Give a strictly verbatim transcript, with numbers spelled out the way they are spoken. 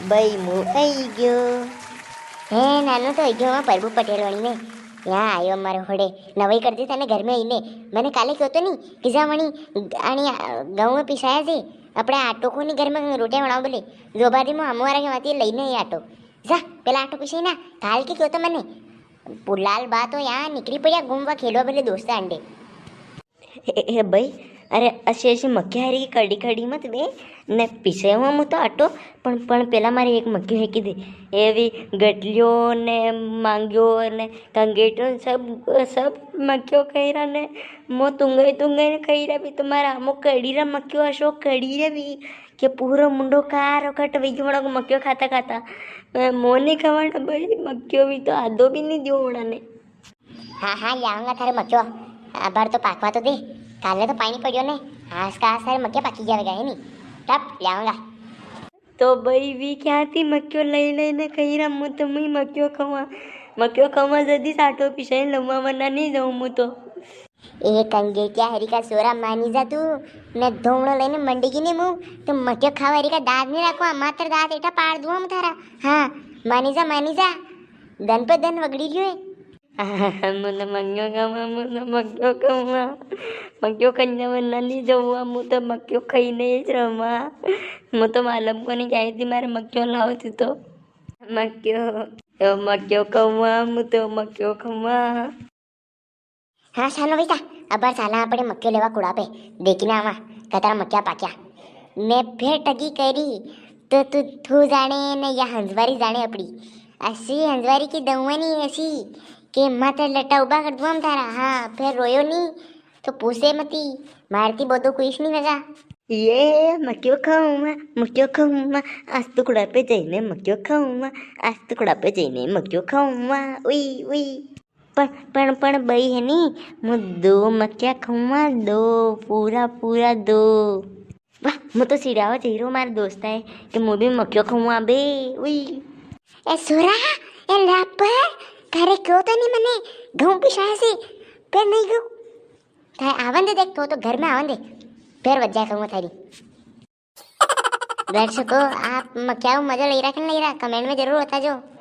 बई मु आई गयो। हे नानो तो आई गयो, वहाँ प्रभु पटेल वणी ने यहाँ आयो मारे होड़े। नवाई कर दी तने घर में आईने। मने काले क्यों तो नी कि जा वणी आनी, अ, गहूं में पिसाया जे। अपने आटो को नी घर में रोटियां बनाओ बोले। जो बादी मु हमवारा के वाती लईने ही आटो। जा, पेला आटो पिसाई ना, काल के क्यों तो मने। पुलाल बा तो यहाँ निकली पड़िया घूमवा खेलवा बोले दोस्त अंडे। ए, ए, ए, बई, अरे, अशी, अशी मक्या हरी कड़ी कड़ी मत बे, ने पीसे हुआ मु तो आटो, पण, पण पेला मारे एक मक्यो हेकी दे। ए भी गटलियो ने, मांग्यो ने, कंगेटो ने, सब, सब मक्यो खाई रा ने, मो तुंगे, तुंगे ने खाई रा भी तुम्हारा, मो कड़ी रा मक्यो, अशो कड़ी रा भी, के पूरो मुंडो कारो कट वई गयो मक्यो खाता खाता। ए, मो नी खवाना बई, मक्यो भी तो आधो भी नी दियो वणा ने। हाँ, हाँ, ल्याऊंगा थारे मक्यो। अबार तो पाकवा तो दे। काले तो पाणी पड़ियो ने। आज का आज थारे मक्या पाकी जावेगा, है नी? तब ल्याऊंगा। तो बई वी क्या थी मक्यो लई लई ने कही रा, मु तो मुई मक्यो खवा। मक्यो खवा जदी साटो पिसाई लवा वना नी जाऊं मु तो। ए कंगे क्या हरी का सोरा मानी जा तू। ने धोमणो लई ने मंडी की ने मु। तो मक्यो खावा हरी का दांत नी राखवा, मात्र दांत एटा पाड़ दूं हम थारा। हाँ, मानी जा, मानी जा। दन पे दन वगड़ी रियो है। मु तो मक्यो खावा, मु तो मक्यो खावा, मक्यो खाई ने ज रवा। मु तो मालूम कोनी क्या थी मारे मक्यो लाओ थी तो। मक्यो, तो मक्यो खावा, मु तो मक्यो खावा। हाँ, शानो बेटा, अबार साला आपणे मक्यो लेवा कुड़ा पे, देखी ना आवा, कतरा मक्या पाक्या। ने फेर टगी करी, तो तू, तू जाणे ने या हंजवारी जाणे अपणी। असी हंजवारी की दऊं नी असी, के माथे लट्टा उबा कर दूं हम थारा। हाँ, फेर रोयो नी, तो पूछे मती, मारती बोदो कुछ नी वेगा। ये मक्यो खाऊंगा, मक्यो खाऊंगा, आज टुकड़ा पे जईने मक्यो खाऊंगा, आज टुकड़ा पे जईने मक्यो खाऊंगा, उई, उई। पण, पण, पण बई है नी, मु दो मक्या खवा, दो, पूरा, पूरा दो। वाह, मु तो सिड़ावा जई रो मारे दोस्त है कि मु भी मक्यो खवा बे, उई। ए सोरा, ए लापर, थारे क्यों तो नी मने घऊं पिसाया से, फेर नी गयो। थारे आवन दे देख, तो, तो घर में आवन दे, फेर वज्जा कहूंगा थारी। दर्शकों, आप म-, क्या मजा ले रहा कि नहीं ले रहा, comment में जरूर बताजो।